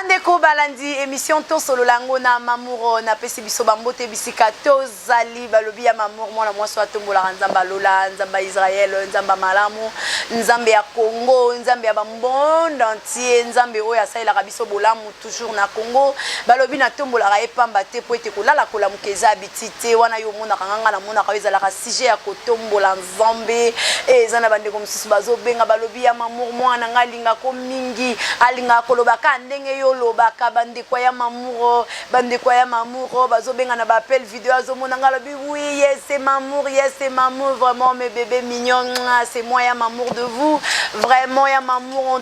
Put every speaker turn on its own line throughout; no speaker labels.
Bandeko balandi émission Tosolola yango na Mamour, napesi biso bambote bisika tozali. Balobi ya Mamour, mwana mwasi oyo atombolaka Nzambe alola, Nzambe ya Israel, Nzambe ya malamu, Nzambe ya Congo, Nzambe ya bamonde entier, Nzambe oyo asalelaka biso bolamu toujours na Congo. Balobi natombolaka ye pamba te, po ete kolala kolamuka eza habitude te. Wana yo omonaka nga, nga namonaka oyo ezalaka sujet ya kotombola Nzambe. E eza na bandeko mosusu bazobenga, balobi ya Mamour, mwana nga alingako mingi, alingaka koloba kaka ndenge yo olobaka. Bandeko ya Mamour, bandeko ya Mamour bazobenga na baappel vidéo, azomona nga, alobi: "Oui, yes, c'est Mamour, yes, c'est Mamour, vraiment mes bébés mignons, c'est moi ya Mamour de vous, vraiment ya Mamour, on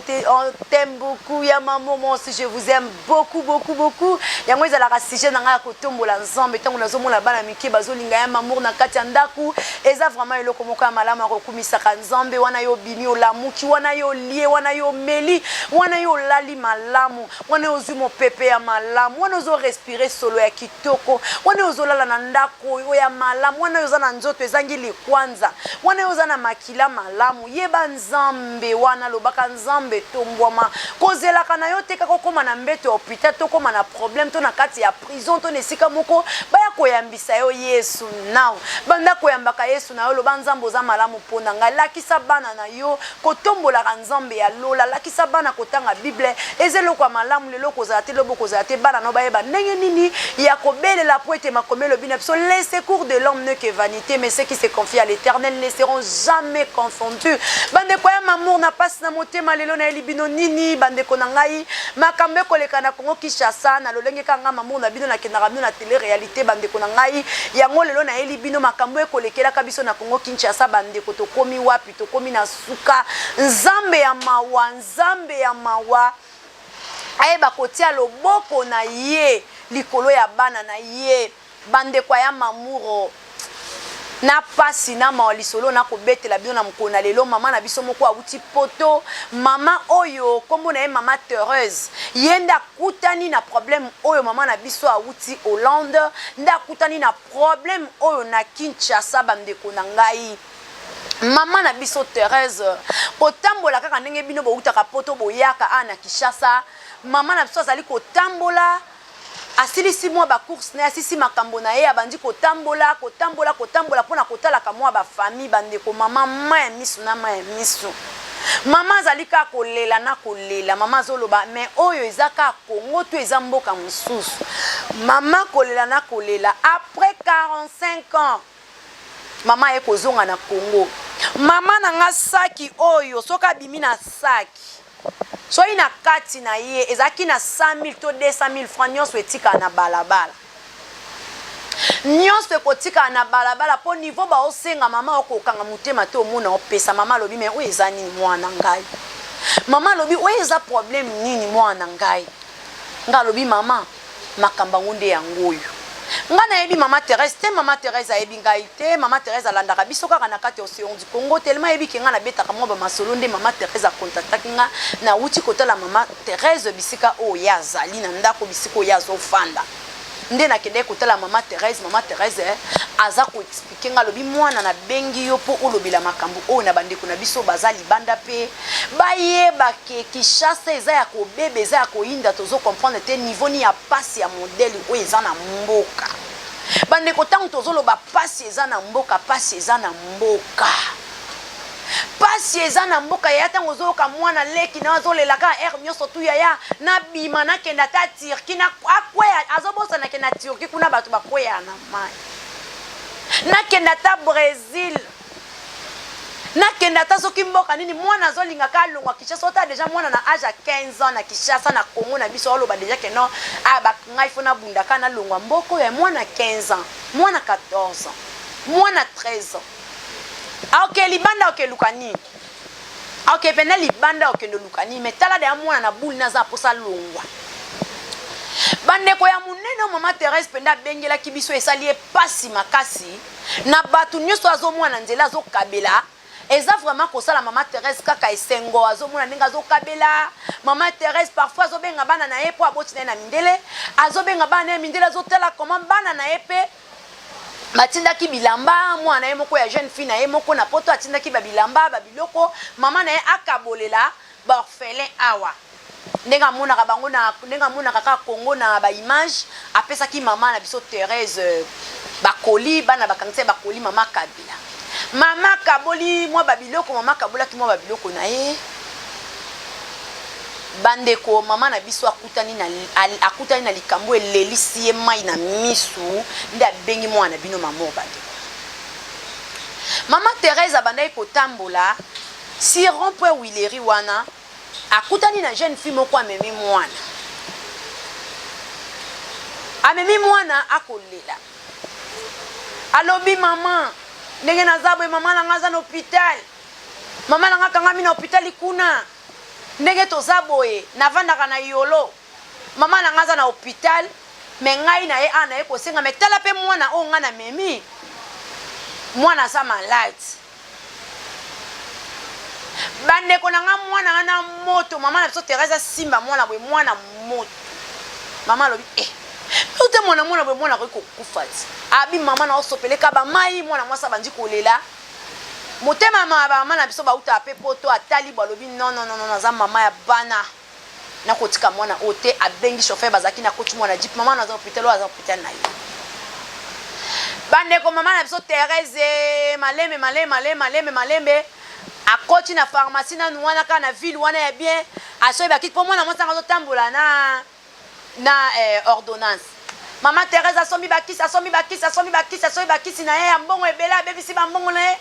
t'aime beaucoup ya Mamour, moi aussi je vous aime beaucoup, beaucoup, beaucoup." Yango ezalaka sujet na ngai ya kotombola Nzambe. Ntango nazomona bana mike bazolinga ya Mamour na kati ya ndako, eza vraiment eloko moko ya malamu ya kokumisaka Nzambe. Wana yo obimi, olamuki, wana yo olie, wana yo omeli, wana yo olali malamu, wana yo ozwi mopepe ya malamu, wana ozorespirer solo ya kitoko, wana yo ozolala na ndako oyo ya malamu, wana yo oza na nzoto ezangi likwanza, wana yo oza na makila malamu, yeba Nzambe wana, alobaka Nzambe tombwama. Kozelaka na yo te kaka okóma na mbeto ya hôpital, to okóma na problème, to na kati ya prison, to na esika moko baya koyambisa yo Yesu. Nao banda koyambaka Yesu na yo, loba: "Nzambe, oza malamu mpo na ngai." Lakisa bana na yo kotombolaka Nzambe ya lola, lakisa bana kotanga Bible. Eza eloko ya malamu. Lelo kozala te, lobo kozala te, bana no bayeba ndenge nini ya kobelela, po ete makomi elobi na biso: "Les secours de l'homme n'est que vanité, mais ceux qui se confient à l'Éternel ne seront jamais confondus." Bandeko ya Mamour, na pasi na motema, lelo nayeli bino nini? Bandeko na ngai, makambo ekoleka na Kongo Kinshasa na lolenge kanga Mamour na bino nakendaka bino na télé réalité. Bandeko na ngai, yango lelo nayeli bino makambo ekolekelaka biso na Kongo Kinshasa. Bandeko, tokomi wapi? Tokomi na suka. Nzambe ya mawa, Nzambe ya mawa ayeba kotia loboko na ye likolo ya bana na ye. Bandeko ya Mamuro, na pasi na mawa, lisolo nakobetela bino na mokolo na lelo, mama na biso moko awuti Poto, mama oyo nkombo na ye mama Thérèse. Ye nde akutani na problème oyo. Mama na biso awuti Hollande, nde akutani na problème oyo na Kinshasa. Bandeko na ngai, mama na biso Thérèse kotambola kaka ndenge bino bowutaka Poto, boyaka awa na Kinshasa. Mama na biso azali kotambola, asilisi mwa bacourse na ye, asilisi makambo na ye, abandi kotambola, kotambola, kotambola mpona kotalaka mwa bafamille. Bandeko, mama, ma ya miso na ma ya miso, mama azali kaka kolela na kolela. Mama azoloba: "Mais oyo eza kaka Kongo to eza mboka mosusu?" Mama kolela na kolela. Après 45 ans, mama aye kozonga na Kongo. Mama na nga, saki oyo soki abimi na saki, soki na kati na ye ezalaki na 100 000 to 200 000 francs, nyonso etikala na balabala, nyonso ekotikala na balabala, mpo niveau baosenga, mama okokanga motema te. Omona opesa. Mama alobi: "Mais oyo eza nini, mwana ngai?" Mama alobi: "Oyo eza problème nini, mwana ngai?" Ngai alobi: "Mama, makambo yango nde yango oyo." Ngai nayebi mama Thérèse te, mama Thérèse ayebi ngai te. Mama Thérèse alandaka biso kaka na kati ya Océan du Congo, tellement ayebi ke ngai nabetaka mwa bamasolo. Nde mama Thérèse akontaktaki nga. Nawuti kotala mama Thérèse bisika oyo ye azali na ndako, bisika oyo ye azofanda. Nde nakendaki kotala mama Thérèse. Mama Thérèse aza koexpliquer nga, alobi: "Mwana, nabengi yo mpo olobela makambo oyo na bandeko na biso baza libanda mpe bayeba ke Kinshasa eza ya kobeba, eza ya koyinda. Tozocomprendre te niveau ni ya pasi ya modèle oyo eza na mboka." Bandeko, ntango tozoloba pasi eza na mboka, pasi eza na mboka, pasi eza na mboka. Yaya, ntango ozoyoka mwana leki na azolela kaka aire nyonso tu: "Yaya, nabima, nakende ata Turquie." Na akweya, azobosana ke na Turquie kuna bato bakweya na mai. "Nakende ata Brésil, nakende ata soki mboka nini." Mwana azolingaka alongwa Kinshasa. Ota déjà mwana na âge ya 15 ans na Kinshasa, na Congo na biso, aloba déjà ke non, ah, ngai fo nabundaka, nalongwa mboka oyo. Mwana 15 ans, mwana 14 ans, mwana 13 ans, aoke libanda, okeluka nini? Aoke pene libanda, okende oluka nini? Mais tala deya mwana na buli naza mposa longwa. Bandeko ya monene, mama Thérèse mpenza abengelaki biso, esali ye pasi makasi na bato nyonso azomona nzela azokabela. Eza vraiment kosala mama Thérèse kaka esengo, azomona ndenge azokabela. Mama Thérèse parfois azobenga bana na ye, mpo aboti na ye na mindele, azobenga bana na ye mindele, azotala comment bana na ye mpe batindaki bilamba. Mwana na ye moko ya jeune fille na ye moko na Poto atindaki babilamba, babiloko mama na ye akabolela baorphelin awa. Ndenge amonaka bango na ndenge amonaka kaka Congo na ba image, apesaki mama na biso Therèse bakoli bana bakangisa ye bakoli mama Kabila. Mama akaboli mwa ba biloko, mama akabolaki mwa ba biloko na ye. Bandeko, mama na biso akutani na akutani na likambo elelisi ye mai na misu, nde abengi mwana na bino Mamour. Bandeko, mama Therèse abandaki kotambola si rond point Willery wana, akutani na jeune fille moko amemi mwana, amemi mwana akolela, alobi mama ndenge naza boye, mama na nga aza na hôpital, mama na nga akangami na hôpital kuna, ndenge toza boye, navandaka na Yolo, mama na nga aza na hôpital, mais ngai na ye awa naye kosenga, mais tala mpe mwana oyo ngai namemi, mwana aza malade. Bandeko na nga, mwana wana moto, mama na biso Therese asimba mwana boye, mwana moto. Mama alobi eh, ote mwana mwana boye, mwana akoki kokufa ti. Abi mama na osopeleka ba mai, mwana mwasi abandi kolela. Motema ma ba mama na biso bauta pe poto, atali bo alobi non non non, aza mama ya bana. Nakotika mwana oyo te. Abengi chauffeur, bazalaki na koti mwana jeep, mama naza hôpital, oyo aza hôpital na ye. Bandeko, mama na biso Therese malembe malembe malembe malembe malembe akoti na pharmacie nanu wana kaka na ville wana ya bien, asoyi bakiti mpo mwana mwasi anga azotambola na na eh, ordonnance. Mama Therese asombi bakisi, asombi bakisi, asombi bakisi, asombi bakisi na ye ya mbongo ebele, abebisi bambongo na ye.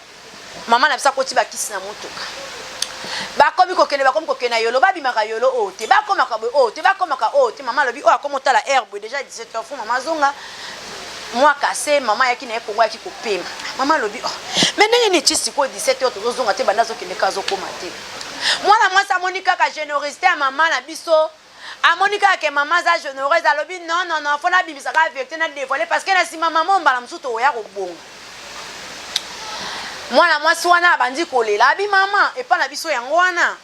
Mama na biso akoti bakisi na motuka, bakomi kokende, bakomi kokende na Yolo, babimaka Yolo oyo te, bakomaka boye oyo te, bakomaka oyo te. Mama alobi oyo akomi otala heure boye déjà 17 heures, faut mama azonga mwa kase. Mama ayaki na ye Kongo, ayaki kopema. Mama alobi oh, mais ndenge nini ti sikoyo 17 heures tozozonga te, banda azokende ka azokoma te. Mwana mwasi amoni kaka générosité ya mama na biso, amoni kaka ke mama aza généreuse, alobi non non non, faut nabimisa kaka vérité, na dévoiler, parce que na nsima mama mbala mosusu tokoya kobonga. Mwana mwasi wana abandi kolela, abi mama epa na biso yango wana,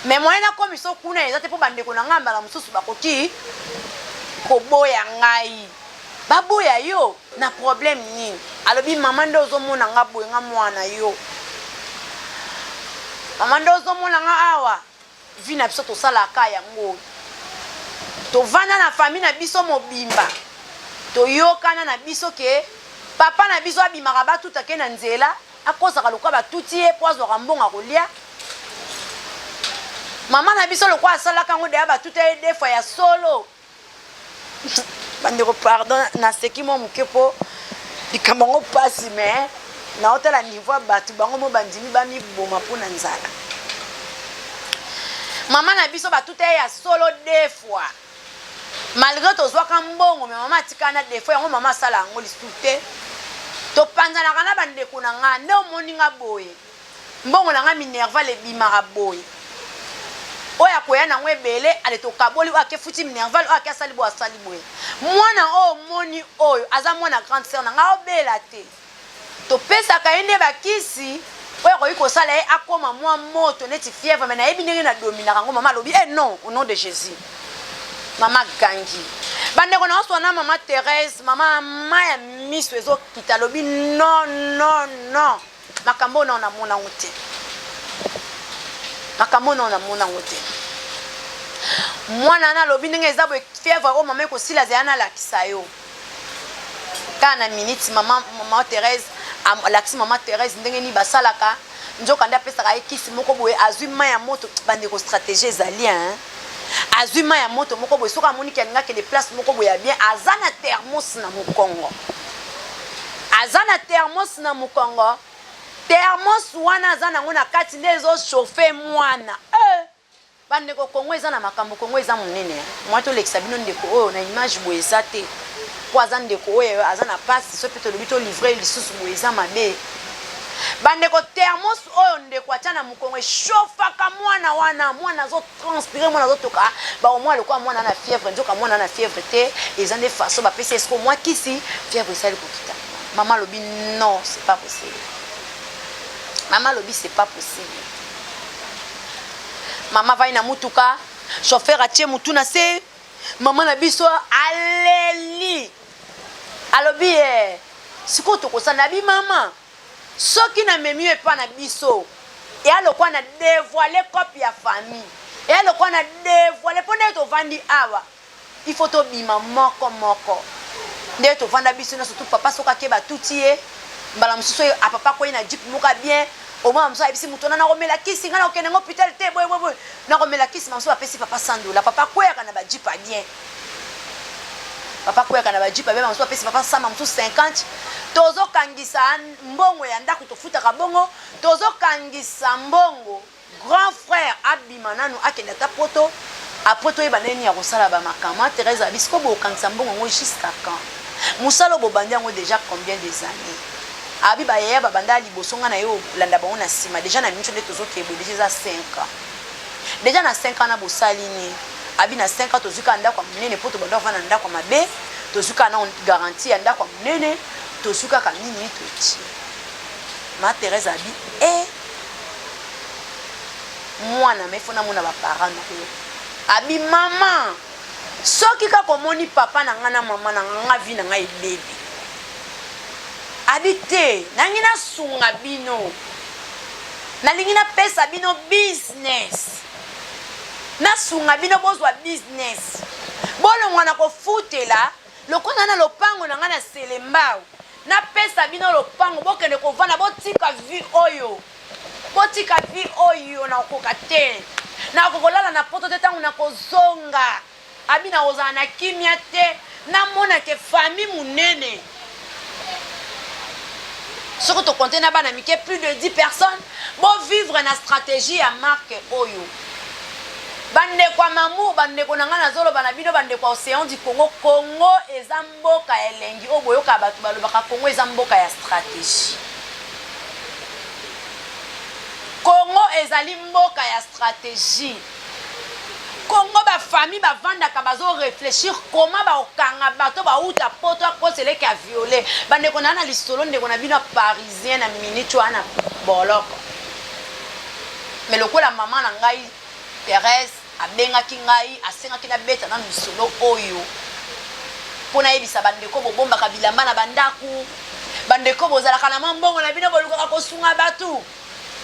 mais moyen nakomiso kuna eza te, mpo bandeko na ngai mbala mosusu bakoki koboya ngai. Baboya yo na problème nini? Alobi mama nde ozomona nga boye, nga mwana yo mama, nde ozomona nga awa, vie na biso tosalaka yango, tovanda na famille na biso mobimba, toyokana na biso ke papa na biso abimaka batuta ke na nzela, akosaka lokola batuti ye mpo azwaka mbongo ya kolia. Mama na biso lokola asalaka yango deya, batuta ye deux fois ya solo. Bandeko, pardon, naseki mwa moke mpo likambo yango mpasi, mais naotala niveau ya bato bango mo bandimi bamiboma mpo na nzala. Mama na biso batuta ye ya solo deux fois, malgré tozwaka mbongo, mais mama atikala na défaut yango, mama asala yango lisusu te. Topanzanaka na bandeko na nga, nde omoni nga boye, mbongo na nga minerval ebimaka boye, oyo akoya nango ebele, ale tokaboli, oyo ake futi minerval, oyo ake asali boye, asali boye. Mwana oyo omoni oyo aza mwana grande sœur na nga, obela te, topesaka ye nde bakisi oyo akoki kosala ye akóma mwa moto neti fièvre, mais nayebi ndenge nadominaka yango. Mama alobi eh non, au nom de Jésus. Mama gangi, bandeko na oswana mama Thérèse, mama ma ya miso ezokita, alobi non non non, makambo oyo nao namona yango te, makambo oyo nao namona yango te. Mwana wana alobi ndenge eza boye, fièvre oyo mama ekosila, zela nalakisa yo kaka na minute. Mama, mama Thérèse alakisi mama Thérèse ndenge nini basalaka. Nzoka nde apesaka ye kisi moko boye, azwi mai ya moto. Bandeko, stratégie ezali hein? Azwi mai ya moto moko boye, soki amoniki alingi akende place moko boye ya bien, aza na thermos na mokongo, aza na thermos na mokongo. Thermos wana aza nango na kati nde ezochauffe mwana eh! Bandeko, Kongo eza na makambo, Kongo eza monene. Mwa tolekisa bino ndeko oyo na image boye eza te mpo aza ndeko oyo aza na pasi. So mpe tolobi tolivre lisusu boye eza mabe. Bandeko, thermos oyo ndeko atya na mokongo echauffaka mwana wana, mwana azotranspire, mwana azotoka baomwa lokola mwana na fièvre. Nzoka mwana na fièvre te, eza nde façon bapesi esiko mwa kisi, fièvre esali kokita. Mama alobi non, c'est pas possible. Mama alobi c'est pas possible. Mama avandi na mutuka, chauffeur atie mutu na se, mama na biso aleli, alobi e sikoyo tokosala nabi mama, soki namemi yo epa na biso, eya lokwa na dévoile cope ya famille. Eya lokola na devoile mpo ndenge tovandi awa il faut tobima moko moko ndenge tovanda biso nyonso tu papa soki ake batuti ye mbala mosusu oyo apapa akwei na jeep moko ya bien omwana mosusu ayebisi moto wana nakomela kisi ngai nakokende ngo hôpital te boye boye boye nakomela kisi mosusu apesi papa 100 dola papa akweyaka na bajeep ya bien papa akweyaka na bajeep ya bien mosusu apesi papa 100 mosusu 50 tozokangisa mbongo ya ndako tofutaka bongo tozokangisa mbongo Grand frère abima nanu akende ata poto après toyeba ndenge nini ya kosala ba makambo. Ma Therèse alobi sikoyo bokokangisa mbongo yango jusqu'à quand? Mosala oyo bobandi yango dejà combien des annees? Abi ba yaya babanda liboso nga naye olanda bango na sima dejà na minute nde tozokende boye dejà eza 5 ans. Dejà na 5 ans na bosali nini? Abi na 5 ans tozwi kaka ndako ya monene po tobanda kovanda na ndako ya mabe, tozwi kaka na garantie ya ndako ya monene, tozwi kaka nini totie. Ma Therèse abi eh mwana mais faut namona ba parents na yo abi maman soki kaka omoni papa na nga na mama na nga nga vie na nga ebebi abi te nangi nasunga bino nalingi napesa bino business nasunga bino bozwa business bolongwa na kofutela lokola na lopango na nga na selembao Napesa bino lopango bokende kovanda botika vie oyo botika vie oyo nakokoka te nakoka kolala na poto te ntango nakozonga abi nakozala na kimia te namona ke famille monene soki tokonte na bana mike plus de 10 personnes bovivre na stratégie ya marke oyo bandeko ya mamour bandeko na ngai nazoloba na bino bandeko ya océan du congo congo eza Mboka elengi oyo boyokaka batu balobaka Congo eza mboka ya strategie. Congo ezali mboka ya strategie. Congo ba famille bavandaka bazo reflechir comment bakokanga bato bauta poto akoseleke ya viole. Bandeko na na lisolo ndeko na bino ya parisien na minute wana boloko. Mais lokola mama na ngai Therèse Abengaki ngai, asengaki nabeta nanu lisolo oyo mpo nayebisa bandeko bobombaka bilamba na bandako, bandeko bozalaka na mwa mbongo na bino bolukaka kosunga bato.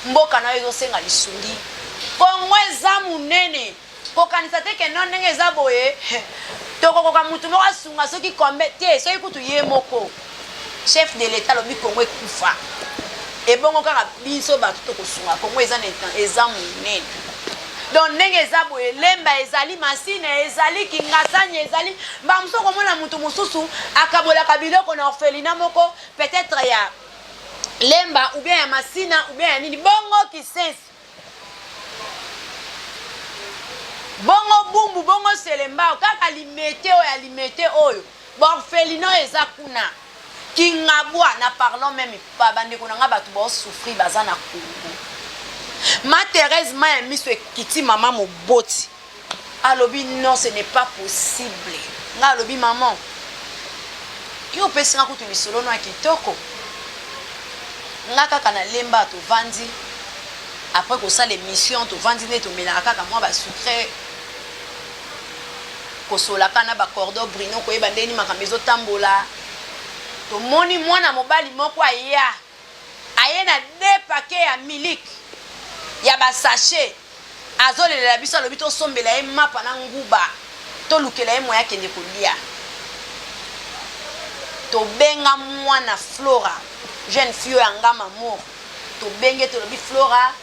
Mboka na yo ezosenga lisungi. Kongo eza monene, kokanisa te ke non ndenge eza boye tokokoka mutu moko asunga soki kombe te, soki kutu ye moko chef de l'etat alobi Kongo ekufa, ebongo kaka biso bato tokosunga Kongo eza na eza monene. Donc ndenge eza boye lemba ezali masina ezali kingasani ezali mbala mosusu okomona moto mosusu akabolaka biloko na orphelinat moko peut-être ya lemba ou bien ya masina ou bien ya nini bongo kisensu bongo bumbu bongo selembao kaka limete oyo ya limete oyo B'orphelinat oyo eza kuna kingabwa na parlons meme pas bandeko na nga batu bao souffrir baza na Congo. Ma Therèse mayi ya miso ekiti maman moboti alobi non ce n'est pas possible nga alobi maman yo opesi nga kutu lisolo no ya kitoko nga kaka na lemba tovandi après kosala émission tovandi nde tomelaka kaka mwa ba sucre Kosolaka na ba cordon Bruno koyeba ndenge nini makambo ezo tambola. Tomoni mwana mobali moko aya, aye na deux paquets ya miliki ya ba sachets, azolelela biso alobi tosombela ye mapa na nguba, tolukela ye moyen akende kolia. Tobenga mwana Flora, jeune fille oyo ya nga Mamour, tobenge tolobi Flora,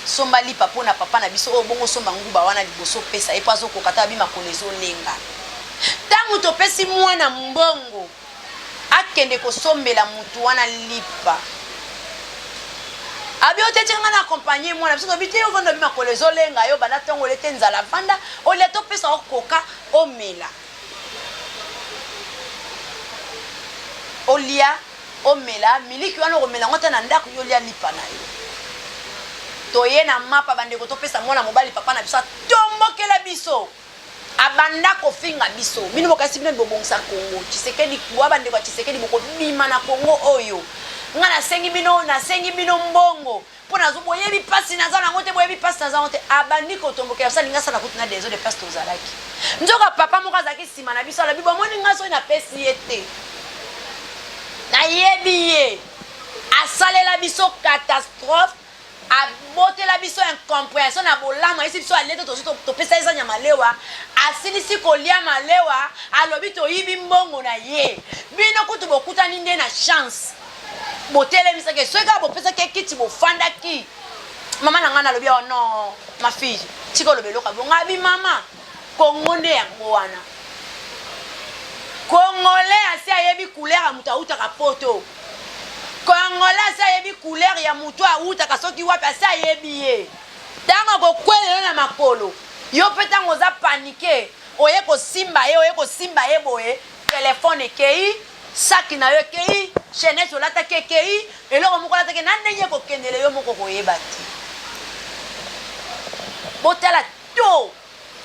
Somba lipa pona papa na biso oyo bongo osomba nguba wana liboso opesa ye po azokoka te abi makolo ezolenga. Tango topesi mwana mbongo akende kosombela mutu wana lipa abi ote tika nga na accompagne mwana biso tobi te ovanda obi makolo ezolenga yo banda ntongo ole te nzala vanda olia topesa okoka omela olia Omela miliki wana okomela yango ata na ndaku yo lia lipa na yo. Toye na mapa bandeko topesa mwana mobali papa na biso atombokela biso abanda kofinga biso bino bokanisi bino bobongisa Congo Tshisekedi bwa bandeko ya Tshisekedi bokobima na Congo oyo nga nasengi bino nasengi bino mbongo Mpo nazo boyebi pasi naza nango te boyebi pasi naza nango te abandi kotombokela biso alingi asala kutu na desordre place tozalaki nzoka papa moko azalaki nsima na biso alobi bomoni ngai soki napesi ye te nayebi ye asalela biso catastrophe. Abotela biso incomprehension na bolamu, ayebisi biso alie te, tozwi topesa ye zanya malewa, asilisi kolia malewa, alobi toyibi mbongo na ye. Bino kutu bokutani nde na chance, botelemisaki ye, soki kaka bopesaki ye kiti bofandaki. Mama na ngai nalobi awa non ma fille, tika oloba eloko ya bongo. Abi mama, Congo nde yango wana. Congolais asi ayebi couleur ya moto awutaka poto. Congolais asi ayebi couleur ya moto awutaka soki wapi, asi ayebi ye. Tango akokwelela yo na makolo, yo pe tango oza panique, oye kosimba ye, oye kosimba ye boye, telephone ekeyi, sac na yo ekeyi, chainette olataki ekeyi, eloko moko olataki na ndenge ekokendele yo moko okoyeba te. Botala taux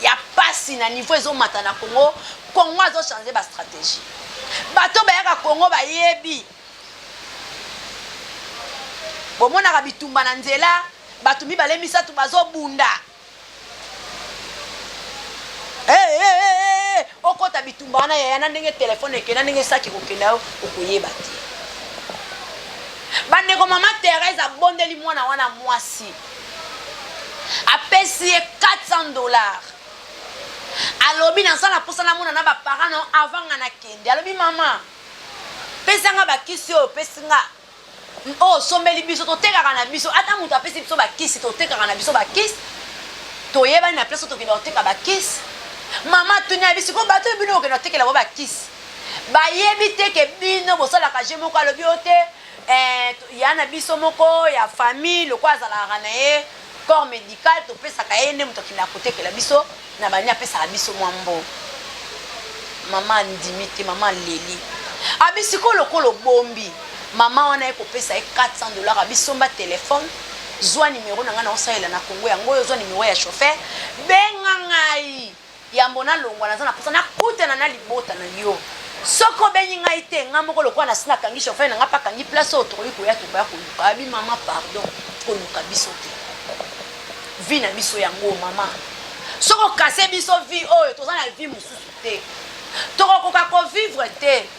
ya pasi na niveau ezo mata na Congo, Congo azo changer ba strategie. Bato bayaka Congo bayebi. Bomonaka bitumba na nzela, bato mibale misato bazo bunda. Hey, hey, hey, hey, okota bitumba wana yaya na ndenge telefone ekenda ndenge saki ekokenda yo okoyeba te. Bandeko, mama Therese abondeli mwana wana mwasi Apesi ye 400 dollars. Alobi naza na posa namona na ba parents na yo avant nga nakende. Alobi mama pesa nga bakisi oyo opesi nga oyo osombeli biso totekaka na biso ata moto apesi biso bakisi totekaka na biso bakisi toyebani na place tokenda koteka bakisi. Mama atuni abi sikoyo bato oyo bino okenda kotekela bango bakisi bayebi te ke bino bosalaka je moko? Alobi yo te eh, ya na biso moko ya famille lokola azalaka na ye corps médical topesaka ye nde moto akendaka kotekela biso na bani apesaka biso mwa mbongo. Mama andimi te, mama aleli abi sikoyo lokola obombi mama wana ye kopesa ye 400 dollars abi somba telefone, zwa nimero na ngai na osalela na Kongo yango oyo, zwa nimero ya chauffeur, benga ngai yambo nalongwa, naza na mposa nakutana na libota na yo. Soki obengi ngai te, ngai moko lokola nasi nakangi chauffeur na ngai mpe akangi place oyo tokoki koya, tokoya koluka. Abi mama pardon, koluka biso te, vie na biso yango mama, soki okase biso vie oyo toza na vie mosusu te, tokokoka kovivre te.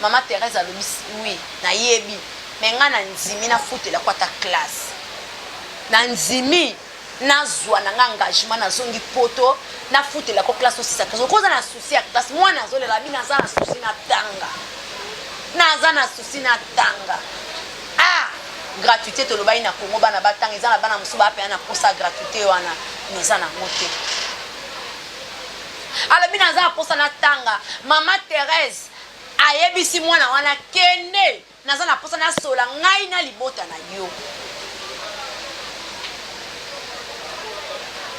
Mama Thérèse alobi oui, nayebi, me ngai na ndimi nafutela ko ata classe, na ndimi nazwa na nga engagement, nazongi poto nafutela ko classe osisa classe. Okoza na souci ya classe, mwana azolela abi naza na souci na tanga, naza na souci na tanga. Ah, gratuité tolobaki na Congo bana batanga, eza na bana mosusu bapena na posa gratuité wana, mais eza nango te. Alobi naza na posa na tanga. Mama Thérèse ayebisi mwana wana kende, naza na posa nasola ngai na libota na yo.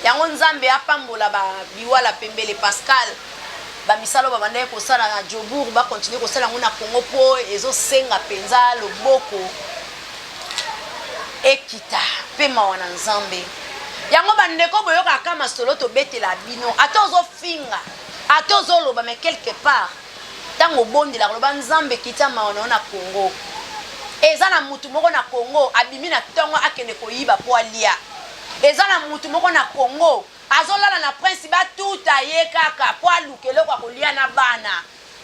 Yango Nzambe apambola babiwala pembele Pascal, bamisala oyo babandaki kosala na Joburg bakontinue kosala yango na Congo mpo ezosenga mpenza loboko ekita mpe mawa na Nzambe. Yango bandeko boyokaka masolo tobetela bino, ata ozofinga ata ozoloba, mais quelque part ntango obondelaka loba Nzambe kita mawa na yo na Congo. Eza na mutu moko na Congo abimi na ntongo akende koyiba mpo alia. Eza na mutu moko na Congo azolala na prince batuta ye kaka mpo aluka eloko ya kolia na bana.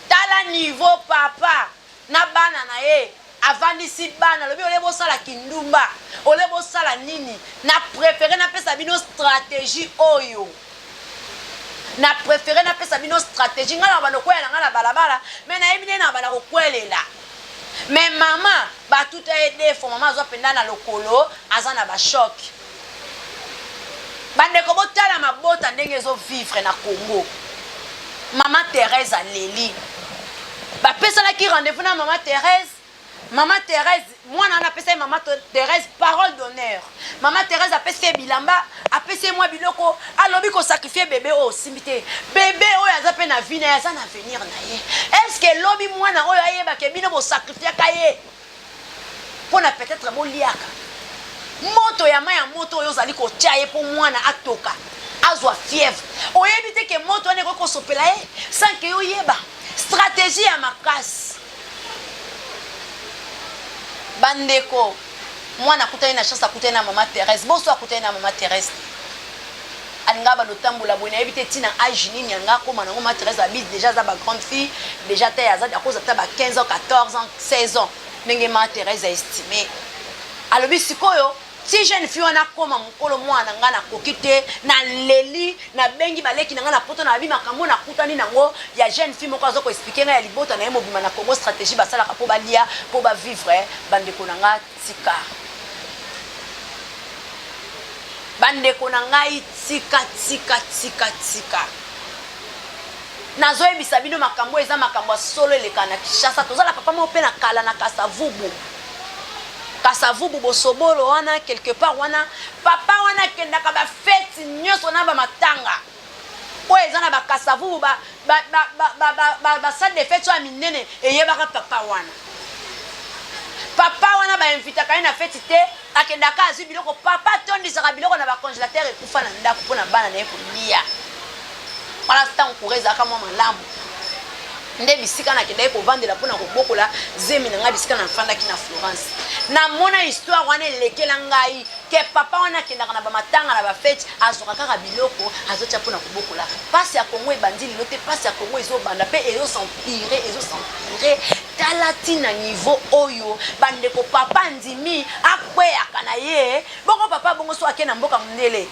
Tala niveau papa na bana na ye avandisi bana, alobi ole bosala kindumba, ole bosala nini, na préféré napesa bino stratégie oyo, na préféré napesa bino stratégie. Ngai na banda kokwela na ngai na balabala, me nayebi nde na banda kokwelela. Me mama batuta ye defo, mama azwa mpenza na lokolo, aza na bachoc. Bandeko botala mabota ndenge ezovivre na Congo. Mama Thérèse aleli, bapesanaki rendez-vous na mama Thérèse. Mama Thérèse, mwana wana apesa ye mama Thérèse parole d'honneur. Mama Thérèse apesi ye bilamba, apesi ye mwa biloko, alobi kosakrifie bebe oyo osimbi te, bebe oyo aza mpe na vie na ye, aza na avenir na ye. Est ce que elobi mwana oyo ayebake bino bosacrifiaka ye mpona peut-être boliaka moto ya mai ya moto oyo ozali kotia ye mpo mwana atoka azwa fièvre, oyebi te ke moto wana ekoki kosopela ye sans ke oyeba stratégie ya makasi? Bandeko, mwana akutani na chance, akutani na mama Thérèse. Boso akutani na mama Thérèse, alingaka bando otambola boye, nayebi te ntina age nini alingaka akóma nango. Mama Thérèse abi déjà aza bagrande fille déjà te, aza akoza ata ba 15 ans, 14 ans, 16 ans, ndenge mama Thérèse aestime. Alobi sikoyo ti jeune fille wana akoma mokolo, mwana na ngai nakoki te, naleli, nabengi baleki na ngai na Poto, nayebi makambo nakutani nango ya jeune fille moko aza koexpliquer ngai ya libota na ye mobima na Congo, stratégie basalaka mpo balia, mpo bavivre. Bandeko na ngai, tika. Bandeko na ngai, tika, tika, tika, tika. Nazoyebisa bino makambo eza makambo ya solo eleka na Kinshasa. Tozala papa moko mpe na kala na Kasavubu. Kasavubu bosobolo wana quelque part wana, papa wana akendaka bafeti nyonso na bamatanga oyo eza na bakasavubu, basalle de fête oyo ya minene eyebaka papa wana. Papa wana bainvitaka ye na feti te, akendaka azwi biloko. Papa atondisaka biloko na bacongélateur ekufa na ndako mpona bana na ye kolia. Wana ntango courant ezalaka mwa malamu, nde bisika nakendaki kovandela mpona kobokola zemi na ngai, bisika nafandaki na Florence, namona histoire wana elekela ngai ke papa wana akendaka na bamatanga, na bafeti, azwaka kaka biloko, azotia mpona kobokola. Pasi ya Kongo ebandi lelo te. Pasi ya Kongo ezobanda mpe ezos'empirer, ezos'empirer. Tala ntina niveau oyo, bandeko, papa ndimi akweyaka na ye bongo. Papa bongo so ake na mboka mondele,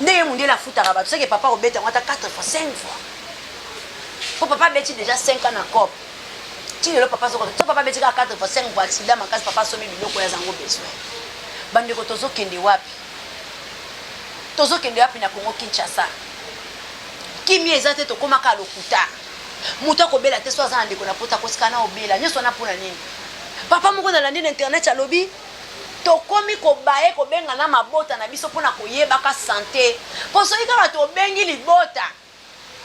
ndenge mondele afutaka bato, seke papa kobeta yango ata 4 fois, 5 fois, po papa abeti déjà 5 ans na cope ti lelo. Papa so papa abeti kaka 4 fois, 5 fois, accident makasi, papa asomi biloko oyo azango besoin. Bandeko, tozokende wapi? Tozokende wapi na Kongo Kinshasa? Kimia eza te, tokomaka lokuta. Moto akobela te so aza na ndeko na Pota, akosika na obela nyonso wana mpona nini? Papa moko nalandi na internet alobi tokomi kobaye kobenga na mabota na biso mpona koyebaka santé, mpo soki kaka tobengi libota,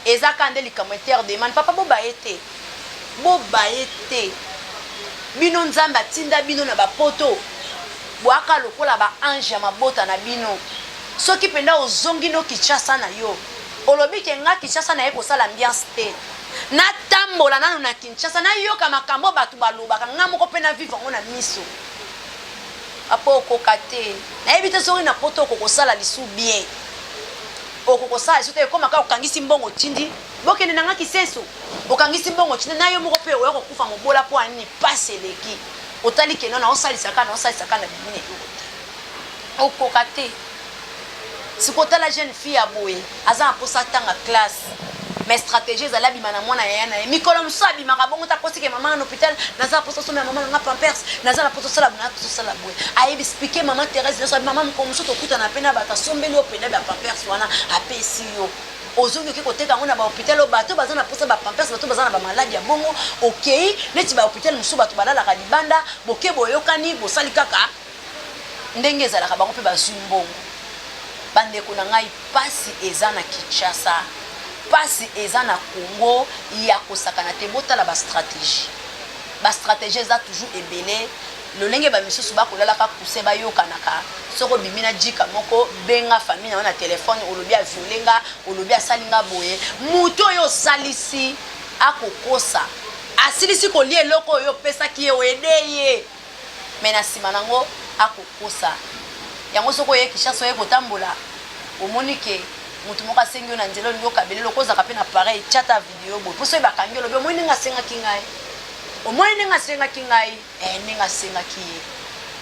eza kaka nde likambo interdemande. Papa, bobaye te, bobaye te. Bino Nzambe atinda bino na bapoto, bwaka lokola baange ya mabota na bino. Soki mpenza ozongi no Kinshasa na yo, olobi ke nga Kinshasa naye kosala ambiance te, natambola nanu na Kinshasa, nayoka makambo bato balobaka, nga moko mpe na vivre yango na miso. Apo okoka te, nayebi te soki na Poto okokosala lisu bien, okokosala lisu te. Ekóma kaka okangisi mbongo, otindi bokende na nga kisenso, okangisi mbongo, otindi na yo moko mpe oya kokufa mobola. Mpo anini? Pasi eleki. Otali keno na osalisaka na osalisaka na bimi na eloko te, okoka te. Sikoyo tala jeune fille ya boye, aza na mposa atanga classe, mais stratégie ezali abima na mwana yaya na ye. Mikolo mosusu abimaka bongo ta kosike mama na hôpital, naza na mposa osomela mama na nga Pampers, naza na mposa osala boye, naza mposa osala boye. Ayebi expliquer mama Thérèse nyonso. Mama, mokolo mosusu tokutana mpe na bato, asombeli yo mpena bapampers wana, apesi yo, ozongi, oke koteka yango na bahôpital oyo bato baza na mposa bapampers, bato baza na bamaladi ya bongo. Okei neti bahôpital mosusu, bato balalaka libanda, boke, boyokani, bosali kaka ndenge ezalaka, bango mpe bazwi mbongo. Bandeko na ngai, pasi eza na Kinshasa, pasi eza na Congo ya kosakana te. Botala bastratégie, bastratégie eza toujours ebele. Lolenge bamisusu bakolalaka coussin, bayokanaka. Soki obimi na jika moko, benga famille na yo na telefone, olobi avioler nga, olobi asali nga boye. Moto oyo osalisi akokosa, asilisi kolia eloko oyo opesaki ye, oaider ye, mais na nsima nango akokosa yango. Soki oye Kinshasa, oye kotambola, omoni ke motu moko asengi yo na nzela, olingi okabela eloko, ozalaka mpe na pareil, tiata video boye, mpo soki bakangi, olobi: "Omoni ndenge asengaki ngai, omoni ndenge asengaki ngai." Ndenge asengaki ye,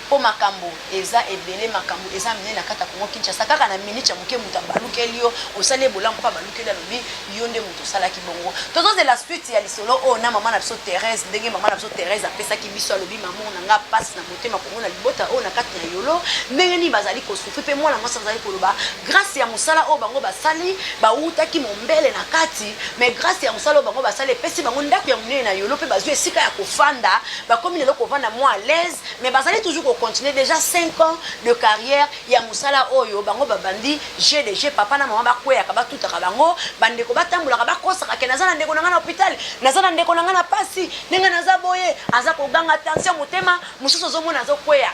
mpo makambo eza ebele, makambo eza minene na kati ya Kongo Kinshasa. Kaka na minute ya moke, moto abalukeli yo, osali ye bolamu mpo abalukeli, alobi yo nde moto osalaki bongo. Tozozela suite ya lisolo oyo na mama na biso Thérèse. Ndenge mama na biso Thérèse apesaki biso, alobi: "Mamo na nga, mpasi na motema komona libota oyo na kati na Yolo, ndenge nini bazali kosouffrir." Mpe mwana mwasi azali koloba grâce ya mosala oyo bango basali, bawutaki mombele na kati, mais grâce ya mosala oyo bango basali epesi bango ndako ya monene na Yolo, mpe bazwi esika ya kofanda, bakomi lelo kovanda mwa à l'aise. Mais bazali toujours kocontinuer, déjà 5 ans de carrière ya mosala oyo bango babandi gdg. Papa na mama bakweyaka, batutaka bango, bandeko batambolaka, bakosaka ke naza na ndeko na ngai na hôpital, naza na ndeko na ngai na pasi, ndenge naza boye, aza koganga tension, motema. Mosusu ozomona azokweya,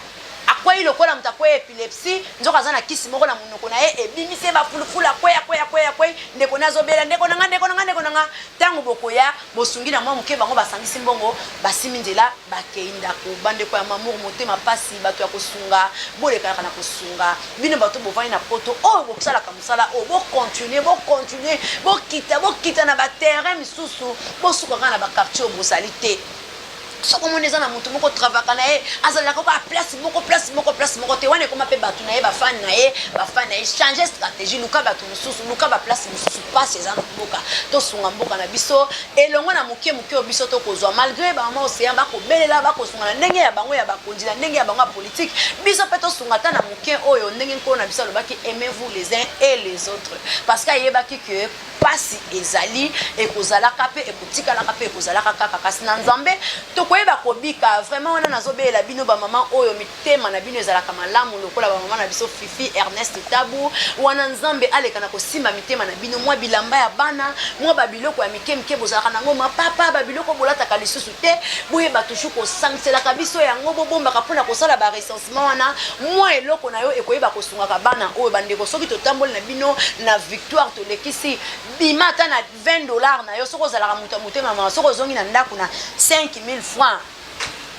akwei lokola moto akweya épilepsie, nzoka aza na kisi moko na monoko na ye, ebimisi ye bafulufulu, akweya, akweya, akweya, akwei. Ndeko na azobela: "Ndeko na nga, ndeko na nga, ndeko na nga." Ntango bokoya, bosungi na mwa moke, bango basangisi mbongo, basimi nzela, bakei ndako. Bandeko ya Mamour, motema pasi. Bato ya kosunga, bolekalaka na kosunga. Bino bato bovandi na Poto oyo bosalaka mosala oyo, bocontinuer, bocontinuer, bokita, bokita na baterrain misusu, bosuka kaka na baquartier oyo bozali te. Soki omoni eza na mutu moko travaka na ye azalaka kaka place moko place moko place moko te, wana ekoma mpe bato na ye bafani na ye bafani na ye. Change stratégie, luka bato mosusu, luka baplace mosusu. Pasi eza na mboka, tosunga mboka na biso elongo na moke moke oyo biso tokozwa. Malgré bamama océan bakobelela, bakosunga na ndenge ya bango ya bakonzi, na ndenge ya bango ya politike, biso mpe tosunga ata na moke oyo. Ndenge nkolo na biso alobaki: "Aimez-vous les uns et les autres", parce que ayebaki que pasi ezali, ekozalaka mpe ekotikalaka mpe ekozalaka kaka, kasi na Nzambe tokoyeba kobika. Vraiment, wana nazobelela bino bamama oyo mitema na bino ezalaka malamu lokola bamama na biso Fifi, Ernest Tabu. Wana Nzambe aleka na kosimba mitema na bino. Mwa bilamba ya bana, mwa babiloko ya mike mike bozalaka nango, mapapa, babiloko bolataka lisusu te, boyeba toujours kosangiselaka biso yango, bobombaka mpona kosala barecensement. Wana mwa eloko na yo ekoyeba kosungaka bana oyo. Bandeko, soki totamboli na bino na victoire, tolekisi, bima ata na 20 $ na yo. Soki ozalaka moto ya motema mama, soki ozongi na ndako na 5000 francs,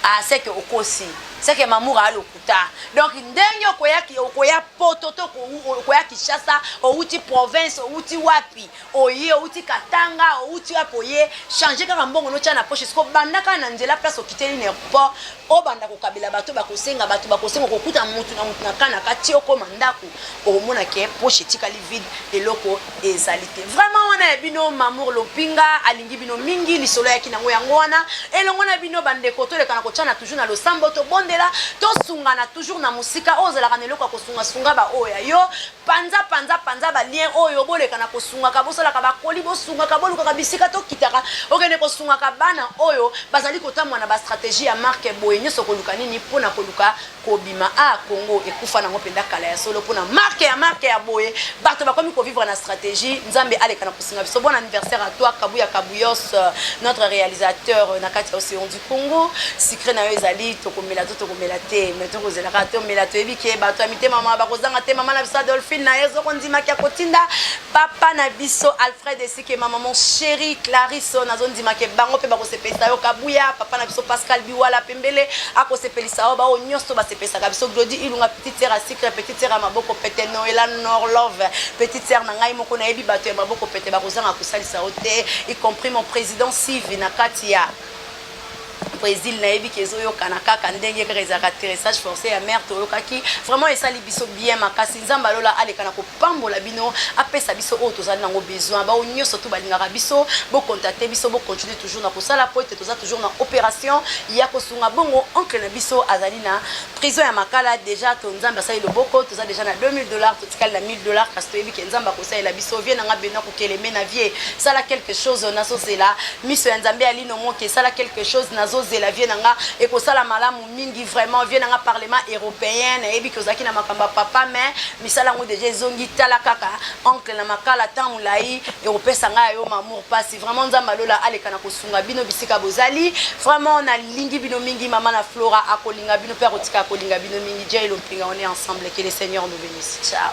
ah, c'est que okosi, c'est que Mamour alokuta. Donc ndenge okoyaki, okoya Poto to okoya Kinshasa, outi province, outi wapi, oye, outi Katanga, outi wapi, oye, change kaka mbongo notya na poche. Siko banda kaka na nzela, place okiteli na aéroport, obanda kokabela bato bakosenga. Bato bakosenga, kokuta mutu na mutu na kana kati. Okóma ndako, okomona ke poche etikali vide, eloko ezali te. Vraiment, wana ya bino Mamour Lopinga alingi bino mingi. Lisolo yaki nango yango wana elongo na bino. Bandeko, toleka na kotiana toujours na losambo, tobondela, tosungana toujours na mosika. Oyo ozalaka na eloko ya kosungasunga baoyo ya yo, panza, panza, panza balien oyo. Boleka na kosungaka, bosalaka bakoli, bosungaka, bolukaka bisika tokitaka, okende kosungaka bana oyo bazali kotambola na bastratégie ya marke boye nyonso. Koluka nini? Mpona koluka kobima. A Congo ekufa nango mpenza kala ya solo, mpona marke ya marke ya boye, bato bakomi kovivre na stratégie. Nzambe aleka na kosunga biso. Bon anniversaire à toi, Kabuya Kabuyos, notre réalisateur na kati ya Océan du Congo. Secret na yo ezali tokomela to tokomela te, mais tokozelaka tomela. Toyebi ke bato ya mitema mama bakozanga te. Mama na biso Adolphine na ye ezokondimaki ya kotinda papa na biso Alfred Esike, mama, mon chéri Clarisse, nazondimaki bango mpe bakosepelisa yo. Kabuya, papa na biso Pascal Biwala pembele akosepelisa yo. Bao nyonso basepelisaka biso, Glodi Ilunga, petite sœur ya Sucre, petite sœur ya maboko pete, Noela Norlove, petite sœur na ngai moko. Nayebi bato ya maboko pete bakozanga kosalisa yo te, y compris mon président Sive na kati ya Brésil. Nayebi ke ezoyokana kaka ndenge kaka ezalaka atterrissage forcé ya mare, toyokaki. Vraiment, esali biso bien makasi. Nzambe alola aleka na kopambola bino, apesa biso oyo tozali nango besoin. Bao nyonso to balingaka biso, bocontacte biso, bocontinue toujours na kosala po ete toza toujours na opération ya kosunga bongo oncle na biso azali na prison ya Makala. Déjà to Nzambe asali loboko, toza déjà na 2000 $, totikali na 1000 $, kasi toyebi ke Nzambe akosalela biso. Vie nanga bena kokeleme na vie, sala quelque chose, nazozela miso ya Nzambe ya lino moke. Esala quelque chose, nazozela vie na nga ekosala malamu mingi. Vraiment, vie na nga Parlement européen, nayebi ke ozalaki na makambo ya papa, mais misala yango déjà ezongi. Tala kaka oncle na Makala, ntango molai ekopesa ngai ya yo Mamour mpasi. Vraiment, Nzambe alola aleka na kosunga bino bisika bozali. Vraiment, nalingi bino mingi. Mama na Flora akolinga bino mpe akotika akolinga bino mingi. Jai Lompinga, on est ensemble. Que le Seigneur nous bénisse. Ciao.